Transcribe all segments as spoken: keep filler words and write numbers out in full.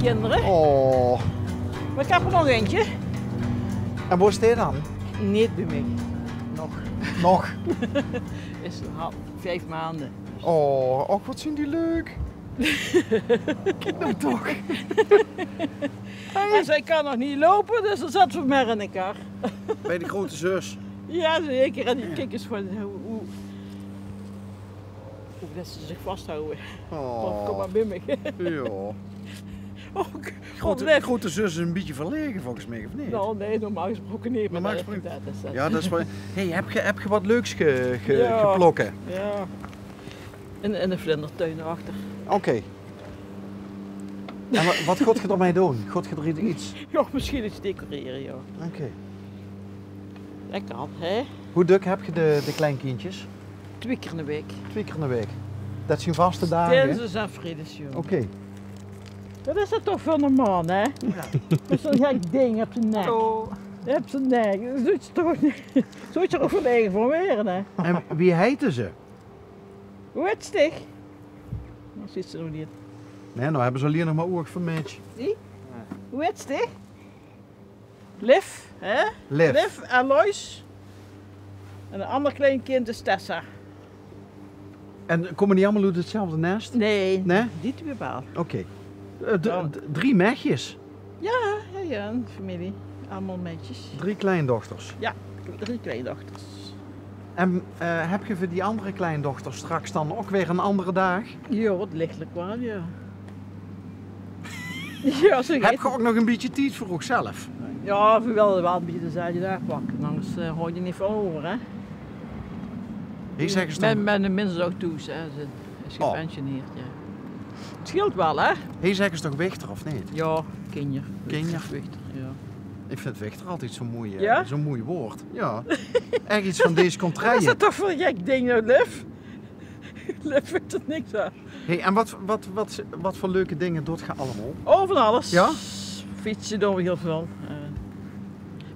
Kinder. Oh. Mer ich höb d'r nog eintje. En wo is dae dan? Neet bie mich. Nog. Nog? Is al vief maonde. Oh, och, wat zeen die leuk. Kiek noe toch. En zie kan nog neet loupe, dus dan zètte v'r 'm mer in de kar. Bie de grote zus. Jao, zeker. En die kiek ins van, hoe, hoe, hoe det ze zich vashawwe. Oh. Kom mer bie mich. Jao. Och, grote, grote zus is ein bietje verlege volges mich, of neet? Nou, nae, normaal gesproke neet. Normaal gesproke. Jao, det is waal. Hey, höb geer, höb geer wat leuks ge-, ge-, geplok? Jao. In, in de vlindertuin achter. Oké. En wa-, wat gaot geer d'rmei doon? Gaot geer d'r iets? Jao, mesjien iets decorere, jao. Oké. Det kan, hè? Wie dök höb geer de, de kleinkindjes? Twie kier in de waek. Twie kier in de waek. Det zeen vaste daag? Dinsdes en vriedes, jao. Oké. Wat is det toch veur eine man, hè? Jao. Mit zo'n gek ding op zien nek. Hallo. Op zien nek. Det zów toch neet, zów toch ouch van eige van waere, hè? En wie heite ze? Wie heits dich? Det zuus se nog neet. Nae, noe höbbe ze allein nog mer oug veur Mitch. Zie? Wie heits dich? Liv, hè? Liv. Liv en Lois. En ein anger klein kind is Tessa. En kómme die allemaol oet 'tzelfde nes? Nae, nae? Die twie waal. Oké. Eh, d-, d-, drie mechjes? Jao, jao, jao, ein femilie. Allemaol meidjes. Drie kleindochters? Jao, drie kleindochters. En, eh, höb geer veur die anger kleindochter straks dan ouch weer ein anger daag? Jao, ligtelik waal, jao. Jao, zoe. Höb geer ouch nog ein bietje tied veur uch zelf? Jao, veer wille waal ein bietje de zaak aanpakke, angers, eh, haws se neet väöl euver, hè? Hie zègke ze toch... Mien, mien mins is ouch thoes, hè. Ze is gepensioneerd, jao. 't Sjeelt waal, hè? Hie zègke ze toch wichter, of neet? Jao, kinjer. Kinjer. Wichter, jao. Ich vinj wichter altied zoe'n moei, eh, zoe'n moei waord. Jao. Ech get van dees kóntrie. Wat is det toch veur ein gek ding, noe, Liv? Liv vindj d'r niks aan. Hey, en wat, wat, wat, wat veur leuke dinger doot geer allemaol? Oh, van alles. Jao? Fietse doon v'r hiel väöl. Eh,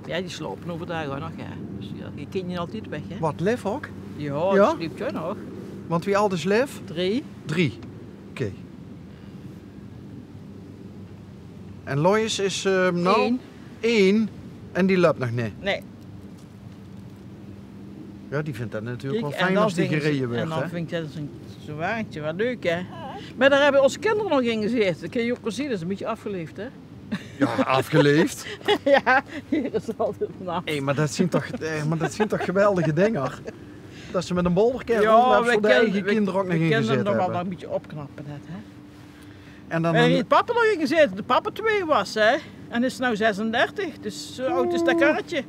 jao, die slaope euverdaag ouch nog, jao. Dus jao, die kinne altied weg, hè. Wat, Liv ouch? Jao, die slaopt ouch nog. Want wie ald is Liv? Drie. Drie. Oké. En Lois is, eh, noe? Ein. Ein. En die löp nog neet? Nae. Jao, die vindj det natuurlik waal fijn es die gereje wuuertj, hè? Kiek, en dan vindj ich det zoe'n, zoe'n wagentje waal leuk, hè? Mer dao höbbe ós kinder nog in gezaete. Det kins se ouch waal zeen, det is ein bietje aafgeleef, hè? Jao, aafgeleef. Jao, hie is altied vanaf. Hey, mer det zeen toch, eh, mer det zeen toch geweldige dinger? Det ze mit ein bolderke róndjloupe, veur de eige kinder ouch nog in gezaete höbbe. Jao, v'r kinne 'm nog waal ein bietje opknappe, det, hè? En dan... Dao haet papa nog in gezaete, toen papa twee waas, hè. En is noe zesendertig, dus zoe aud is det karretje.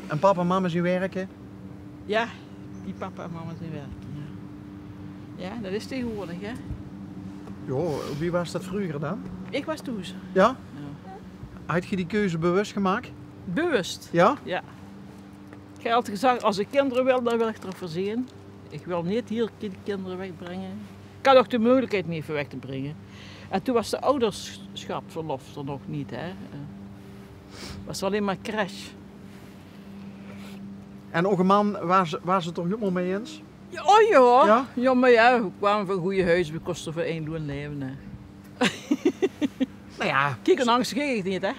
En papa en mama zeen wirke? Jao, die papa en mama zeen wirke, jao. Jao, det is taengewoordig, hè. Jao, wie waas det vreuger dan? Ich waas thoes. Jao? Jao. Haet geer die keuze bewus gemaak? Bewus. Jao? Jao. Ich höb altied gezag, es ich kinder wil, dan wil ich d'r veur zeen. Ich wil neet hie ki-, kinder wegbringe. Ich had ouch de meugelikheid neet veur weg te bringe. En toen waas de ouderschapsverlof d'r nog neet, hè. Eh, waas d'r allein mer crèche. En ouch de man waas, waas 't d'r hielemaol mei ins? Jao, oh jao. Jao? Jao, mer jao, v'r kwame van gooj hoes, v'r kóste veur ein loon laeve, hè. Noe jao. Kiek, en angers geef ich neet, hè.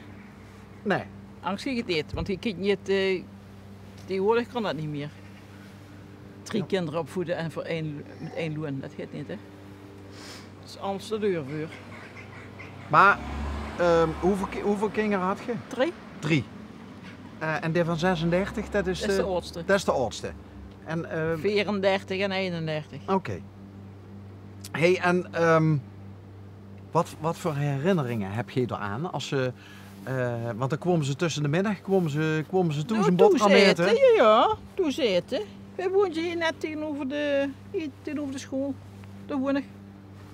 Nae. Angers geef ich neet, want ich kin neet, eh, taengewoordig kan det neet mieër. Drie kinder opvoede en veur ein, mit ein loon, det geit neet, hè. Det is alles te duur veur. Mer, ehm, wieväöl ki-, wieväöl kinger had geer? Drie. Drie. Eh, en dae van zesendertig, det is de, det is de aodste. En, ehm, veerendertig en einendertig. Oké. Hey, en, ehm, wat, wat veur herinneringe höb geer dao aan? Es ze, eh, want dan kwome ze tösse de middig, kwome ze, kwome ze thoes ein boteram aete? Jao, jao, thoes aete. Veer woonde hie net taengeneuver de, hie taengeneuver de sjool. Dao woon ich.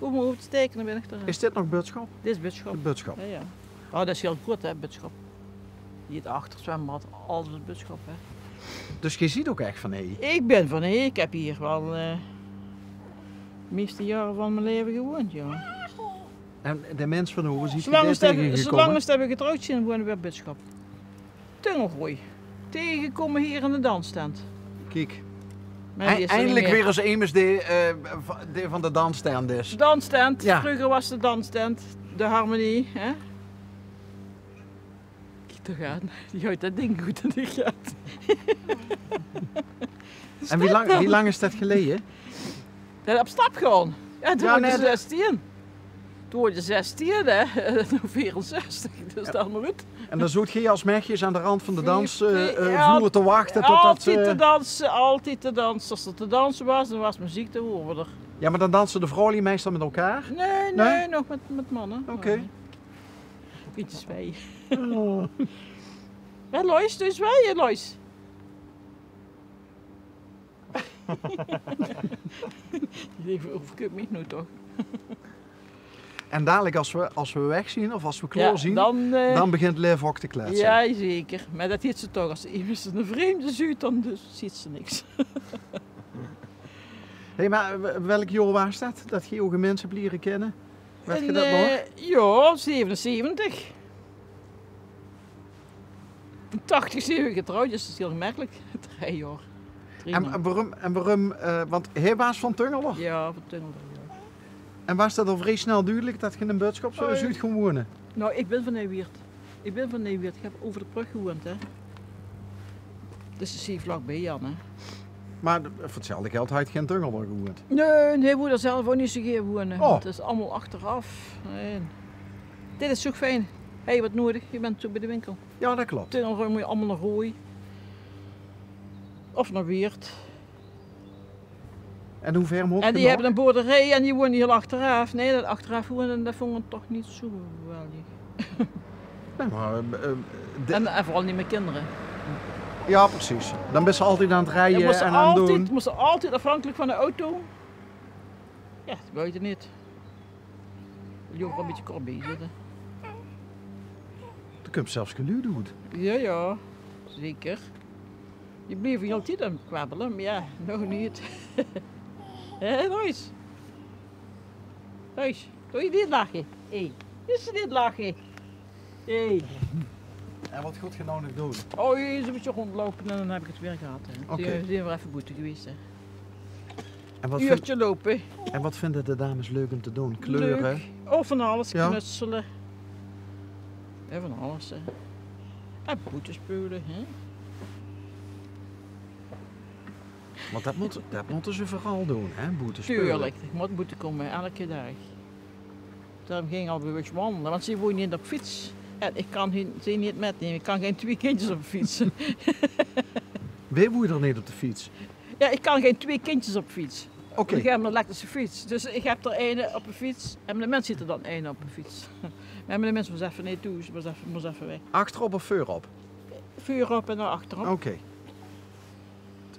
Óm euver te steike, dan bin ich d'r. Is dit nog Butskop? Dit is Butskop. Butskop. Jao, jao. Oh, det is hiel good, hè, Butskop. Hie 't achterzwembad, alles is Butskop, hè. Dus geer zeet ouch ech van hie? Ich bin van hie. Ich höb hie waal, eh, de meiste jaore van mien laeve gewoond, jao. En de mins van Hoeve, zeet geer dae taengegekómme? Zoe lang es det v'r getrouwd zeen, woone v'r op Butskop. Tungelroei. Taengegekómme hie in de danstent. Kiek. Mer die is d'r neet mieë. Eindelik weer ins emes dae, eh, va-, dae van de danstent is. De danstent. Ja. Vreuger waas de danstent de harmonie, hè? Kiek toch aan, die hawt det dink good in de gate. En wie lang, wie lang is det geleje? Det op stap gaon. Ja, toen waas ich zestien. Toen waas ich zestien, hè. Noe veerenzestig, dus dan mer good. En dan zoot geer als mechjes aan de rand van de dansvloer te wachte tot det, eh, altied te danse, altied te danse. As d'r te danse waas, dan waas meziek, dan wore v'r d'r. Ja, mer dan danste de vrouwluuj meistal mit elkaar? Nae, nae, nog mit, mit manne. Oké. Bietje zwei. Oh. Hè, Lois, doe zwei, Lois. Leef, overkumt mich noe toch. En dalik, as we, as we weg zien of as we klaor zien, dan, eh, dan begint Liv ok te kletse. Ja, zeker. Mer det heet ze toch, as emes eine vreemde zuut, dan dus ziet ze niks. Hé, mer w-, welk jaor waas det, det geer ow minse liere kinne? Wet geer det nog? Eh, ja, zevenenzeventig. In tachtig zien we getrouwd, dus det is hiel gemekkelik. Drie jaor. En, en waorum, en waorum, eh, want hae waas van Tungelder? Ja, van Tungelder, ja. En waas det al vrie snel dudelik det geer in Boodschap zouw, eh, zouwt gaon wone? Nou, ich bin van Niewiert. Ich bin van Niewiert. Ich heb euver de brug gewoond, hè. Dus det is hie vlakbie, Jan, hè. Mer de, veur 'tzelfde geld haw geer in Tungelder gewoond. Nae, nae, woe d'r zelf ouk neet zo gaer wone. Oh. Det is allemaol achteraf. Nae. Dit is zo fijn. Hé, wat nudig? Geer bent zo bie de winkel. Ja, det klop. Toen moot je allemaol nao Rooj. Of nao Wieërt. En wie wied moot geer nog? En die hebbe ein boerderie en die wone hiel achteraf. Nae, det achteraf wone, det vónj ich toch neet zo geweldig. Nae, mer, eh, eh, de... En, en veural neet mit kinder. Ja, precies. Dan bis se altied aan 't rieje en aan 't doon. Mós se altied aafhankelik van de auto. Ja, det wèlt se neet. Leever ein bietje kort bie zitte. D'r kump zelfs geluid oet. Ja, ja, zeker. Die blieve hiel tied aan 't kwabbele, mer ja, noe neet. Hè, Lois? Lois, doe je neet lache? Hé, is ze neet lache? Hé. En wat gaot geer noe nog doon? Oh, ins ein bietje róndjloupe en dan heb ich 't weer gehad, hè. Oké. Toen zien we effe boete gewaes, hè. En wat vin-, uurtje loupe. En wat vinje de dames leuk um te doon? Kleure? Leuk. Oh, van alles. Ja? Knutsele. Ja, van alles, hè. En boete speule, hè. Want det mót, det mótte ze veural doon, hè, boete speule. Tuurlik, ich mót boete kómme, elke daag. Daorum ging ich al bewus wandele, want ze wólle neet op fiets. En ich kan hun, ze neet mitnumme. Ich kan gein twieë kindjes op de fiets. Wae wólle d'r neet op de fiets? Ja, ich kan gein twieë kindjes op de fiets. Oké. Ich heb ein elektrische fiets. Dus ich heb d'r eine op de fiets. En de mins zit d'r dan eine op de fiets. Mer de mins waas effe neet thoes, waas effe, mós effe weg. Achterop of veurop? Veurop en dan achterop. Oké.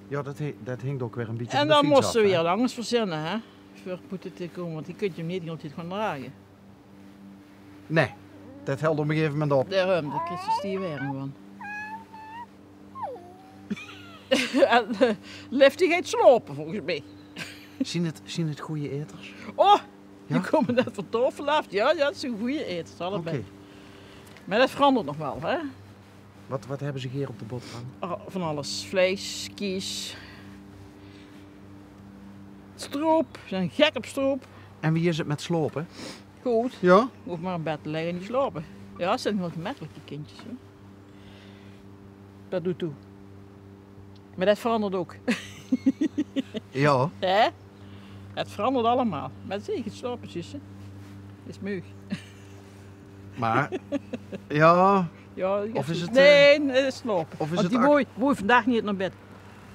Ja, det hi-, det hingk ouk weer ein bietje van de fiets aaf, hè? En dan mós se weer langs verzinne, hè? Veur boete te kómme, want die kóns se neet de hiele tied gaon drage. Nae, det hèlt op ein gegaeve moment op. Daorum, dan kriegs se stief werm van. En, eh, Liv die geit slaope, volges mich. Zien 't, zien 't gooj aeters? Oh, die kómme net van taofel aaf. Ja, ja, det zien gooj aeters, allebei. Oké. Mer det verandert nog waal, hè? Wat, wat hebbe ze hie op de boterham? Oh, van alles. Vleis, kies. Stroop. Ze zien gek op stroop. En wie is 't mit slaope? Good. Ja? Hoof mer in bed te ligke en die slaope. Ja, ze zien hiel gemekkelik, die kindjes, hè. Det doet toe. Mer det verandert ouk. Ja. Hè? 't Verandert allemaol. Mer zeker 't slaope, zuus se. Is meug. Mer, ja. Ja, of is 't, eh, nae, nae, slaope. Of is 't... Want die wól, wól vandaag neet nao bed.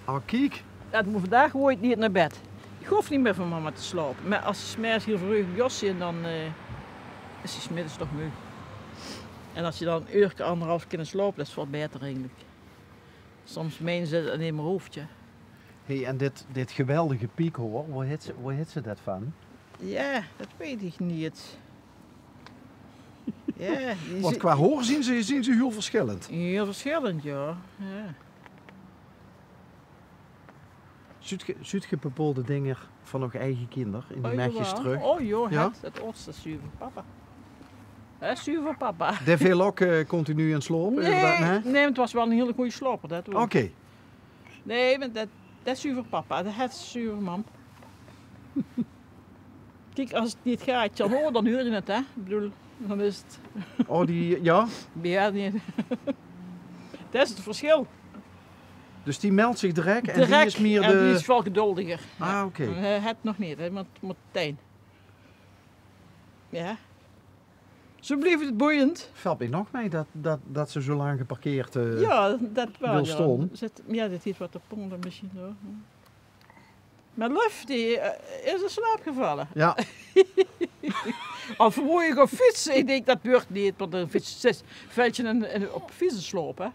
Ah, kiek. Ja, die wól vandaag, wól neet nao bed. Ich hoof neet mieë van mama te slaope. Mer as se 's mergens hiel vreug op de jos zits, dan, eh, is se 's middags toch meug. En as se dan ein uurke, angerhalf kinne slaope, det is väöl baeter eigelik. Soms meine ze det 't neet mieë hoof, ja. Hé, en dit, dit geweldige piekhoor, wo haet ze, wo haet ze det van? Ja, det weit ich neet. Ja, die... Want qua hoor zien ze, zien ze hiel verschillend. Hiel verschillend, ja. Ja. Zuut geer, zuut geer bepaolde dinger van eur eige kinder in die mechjes trök? Oh, jao. Oh, jao, ja? Het, het oudste zuver papa. Hè, zuver papa. Dae veel ouk, eh, continu aan 't slaope, inderdaad, hè? Nae, nae, 't waas waal 'ne hiele gooje slaoper, det waal. Oké. Nae, want det, Det is zuver papa, det is zuver mam. Kiek, es 't neet geit, jao, oh, dan huur je 't, hè. Ik bedoel, dan is 't... Oh, die, jao? Jao, die... Det is 't verschil. Dus die meldt zich direct en die is mier de... En die is väöl geduldiger. Ah, oké. En hae haet nog neet, hè, want, want Tijn. Jao. Zo blief 't boeiend. Velt mich nog mei det, det, det ze zo lang geparkeerd, eh, jao, det waal, wil jao. Staon. Zit, jao, det is wat de ponder misschien zo. Maar Luf, die, eh, is in slaap gevalle. Jao. Of moe ik op fiets, ik dink det wuurt neet, want dan fiets, zit, velt je in, in, op fiets in slaop, hè?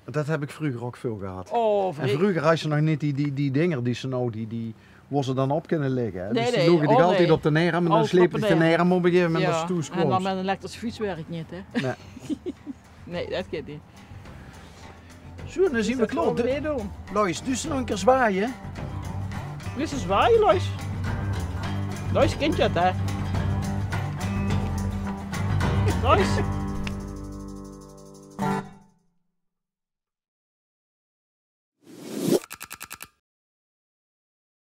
Det heb ik vreuger ouk väöl gehad. Oh, en vreuger had ze nog neet die, die, die dinger die ze now, die, die, wo ze dan op kinne ligke, hè. Nae, dus die loge dich altied op de nerm en dan sleep dich de nerm op een gegaeve moment as se thoes kooms. En dan met een elektrische fiets werkt neet, hè. Nae. Nae, det geit neet. Zo, dan zien we klaor. Lois, doe ze nog een keer zwaaie? Doe ze zwaaie, Lois? Lois, kindje, hè? Lois?